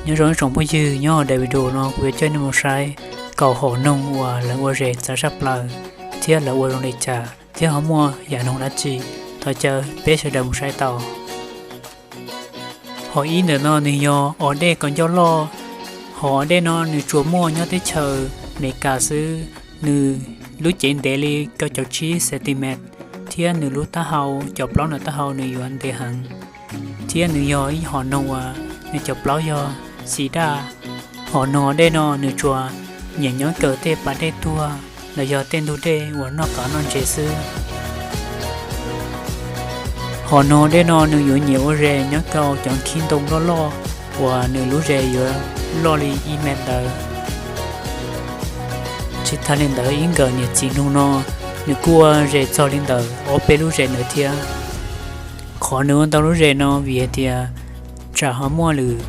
Nyob zoo ib tsoom phooj ywg, nyob hauv daim video no kuv yuav coj nej mus saib kaum hom noog uas lawv ua zes txawv tshaj plaws thiab lawv ua zoo li cas thiab ho muaj yam noog dab tsi. Thov caw peb sawv daws mus saib tau. Hom ib ntawm no nws yog os dej kos ncauj loj. Hom os dej no nws tsuas muaj nyob teb chaws Amelikas xwb. Nws lub cev ntev li kaum caum tsib centimet thiab nws lub taub hau, cov plaub ntawm taub hau nws yuav ntev heev. Thiab nws yog ib hom noog uas nws cov plaub yog xim daj. Hom noog os dej no nws tsuas nyiam nyob kawm tej pas dej tuag los yog tej ntug dej uas noj qav noj ntses xwb. Hom noog os dej no nws yuav nyiam ua zes nyob rau cov nkhib ntoo loj loj uas nws lub zes yuav loj li ib mev ntawd. Tsis tas li ntawd, ib nkawm niam txiv noog no nws kuj ua zes txog li ntawm ob peb lub zes ntawd thiab. Qhov nws ua ntau lub zes no vim hais tias tsam ho muaj lwm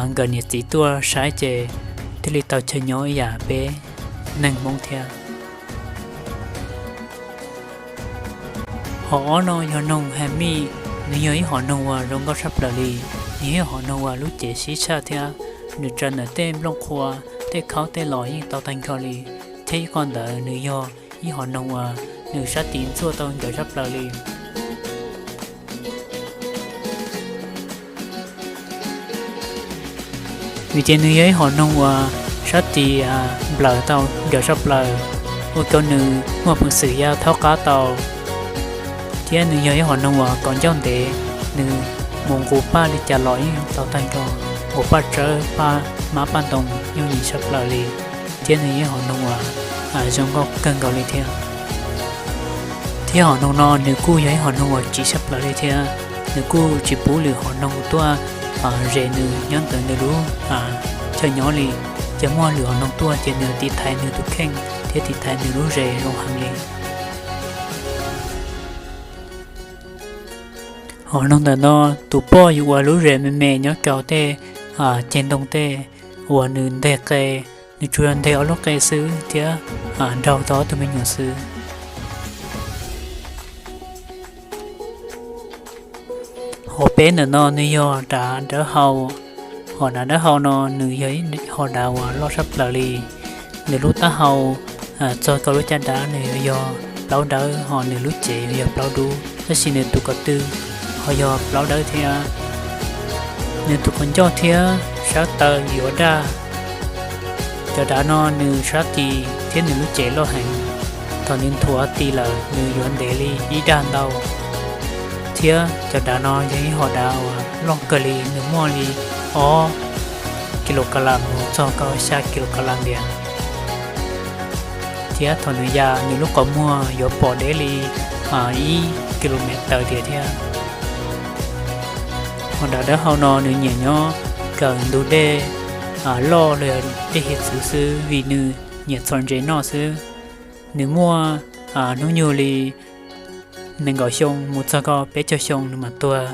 nkawm niam txiv tuaj saib ces thiaj li tau chaw nyob ib yam peb neeg Hmoob thiab. Hom ob no yog noog Hermit, nws yog ib hom noog uas zoo nkauj tshaj plaws li. Nws yog ib hom noog uas lub cev sib tshaj thiab nws tsaws ntawm tej nplooj qhua, tej khaub tej los yeej tau tag nrho li. Thiab ib qho ntawd nws yog ib hom noog uas nws sab tis ntxuaj tau nkawd tshaj plaws li. Vim tias nws yog ib hom noog uas sab tis nplawm tau nkawd tshaj plaws, ua rau nws muaj peev xwm ya thaub qab tau. Thiab nws yog ib hom noog uas kos ncauj ntev, nws mus nqus paj li cas los yeej tau tag nrho, nqus paj tsawb, paj hmab, paj ntoo yooj yim tshaj plaws li. Thiab nws yog ib hom noog uas zoo nkauj kawg nkaus li thiab. Thiab hom noog no nws kuj yog ib hom noog uas tsiv tshaj plaws li thiab. Nws kuj tsis pub lwm hom noog tuaj zes nws nyob ntawm nws lub chaw nyob li. Ces muaj lwm hom noog tuaj ces nws tiv thaiv nws tus kheej thiab tiv thaiv nws lub zes zoo heev li. Hom noog ntawm no tus poj yuav ua lub zes me me nyob rau tej ceg ntoo tej uas nws nteg qe, nws tsuas yog nteg ob lub qe xwb thiab nrog tau ob tug me nyuam xwb. Hom peb ntawm no nws yog dav dawb hau. Hom dav dawb hau no nws yog ib hom dav uas loj tshaj plaws li. Nws lub taub hau txog rau lub caj dab nws yog plaub dawb, ho nws lub cev yog plaub dub, tab sis nws tus ko tw ho yog plaub dawb thiab. Nws tus qhov ncauj thiab sab taw yuav daj. Cov dav no nws sab tis thiab nws lub cev loj heev. Thaum nws nthuav tis lawm nws yuav ntev li ib dag ntau. Thiab cov dav no yog ib hom dav uas loj kawg li, nws muaj li ob kis lus kas las mus txog kaum xya kis lus kas las ntiag. Thiab thaum nws ya nws lub qhov muag yuav pom deb li ib kis lus mev taws tiag thiab. Hom dav dawb hau no nws nyiam nyob kawm ntug dej loj los yog dej hiav txwv xwb vim nws nyiam txhom ntses noj xwb. Nws muaj hnub nyoog li nees nkaum xyoo mus txog kaum peb caug xyoo nws mam tuag.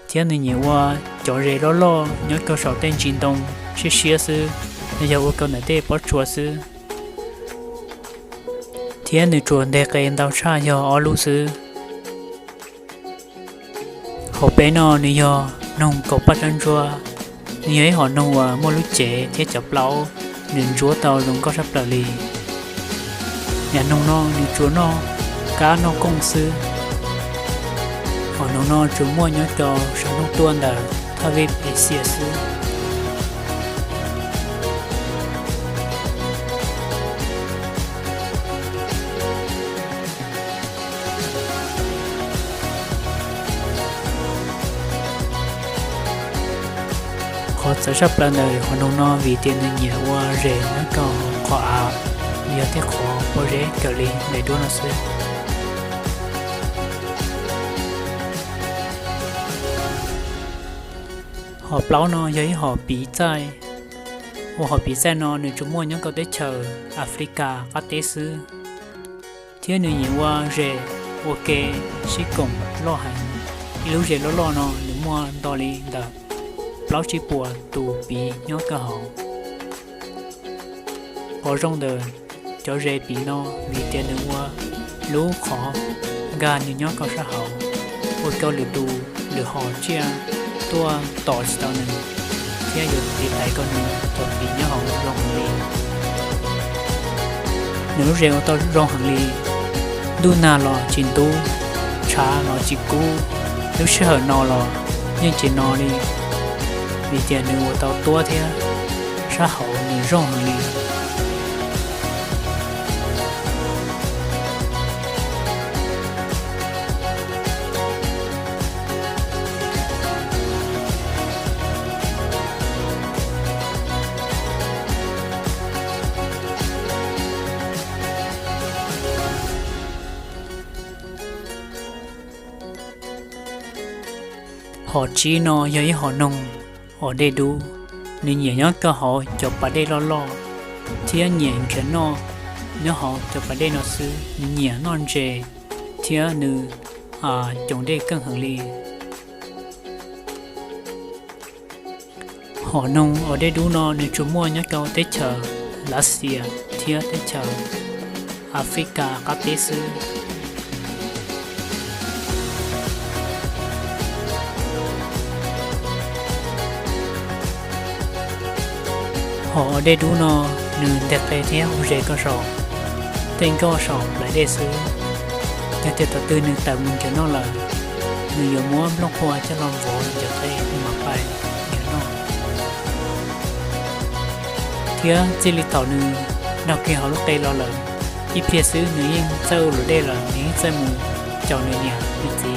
Thiab nws nyiam ua cov zes loj loj nyob rau saum tej ntsis ntoo siab siab xwb, los yog ua rau ntawm tej pob tsuas xwb. Thiab nws tsuas nteg qe ntau tshaj yog ob lub xwb. Hom peb no nws yog noog kaum paj tsab ntsuab. Nws yog ib hom noog uas muaj lub cev thiab cov plaub nws ntsuab tau zoo nkauj tshaj plaws li. Yam noog no nws tsuas noj kab noj kooj xwb. Hom noog no tsuas muaj nyob rau saum ntuj tuaj ntawm thaj vij Asia xwb. Qhov txawv tshaj plaws ntawm hom noog no vim tias nws nyiam ua zes nyob rau qhov av, yog tej qhov pob zeb raws li daim duab no xwb. Hom plaub no yog ib hom piv txaij. Ua hom piv txaij no nws tsuas muaj nyob rau teb chaws Africa qab teb xwb, thiab nws nyiam ua zes ua ke sib koom loj heev. Ib lub zes loj loj no nws muaj nto li ntawm plaub tsib puas tus piv nyob rau hauv. Qhov zoo ntawm cov zes piv no vim tias nws ua lub qhov nkag nws nyob rau sab hauv, ua rau lwm tus lwm hom tsiaj tuaj tom tsis tau nws. thiab yuav tiv thaiv kom nws cov viv nyob hauv zoo heev li. Nws lub zes ua tau zoo heev li, ntuj nag los tsis ntub, tshav los tsis kub, lub sij hawm no los yeej tsis no li, vim tias nws ua tau tuab thiab sab hauv nws zoo heev li. Hom tsib no yog ib hom noog uas dej dub, nws nyiam nyob rau hauv cov pas dej loj loj thiab nyiam nrhiav noj nyob hauv cov pas dej no xwb. Nws nyiam noj ntses thiab nws coom dej keej heev li. Hom noog uas dej dub no nws tsuas muaj nyob rau teb chaws Lav Xias thiab teb chaws Africa qab teb xwb. Hom uas dej dub no nws nteg qe thiab ua zes rau saum tej nroj saum nplaim dej xwb. Yog tias thaum twg nws tawm mus nrhiav noj lawm, nws yuav muab nplooj qhuav coj los vov ncov qe nws mam pais nrhiav noj. Thiab txij li thaum nws nrog kiag hauv lub qe los lawm, ib pliag xwb nws yeej txawj ua luam dej lawm, nws yeej txawj mus caum nws niam nws txiv.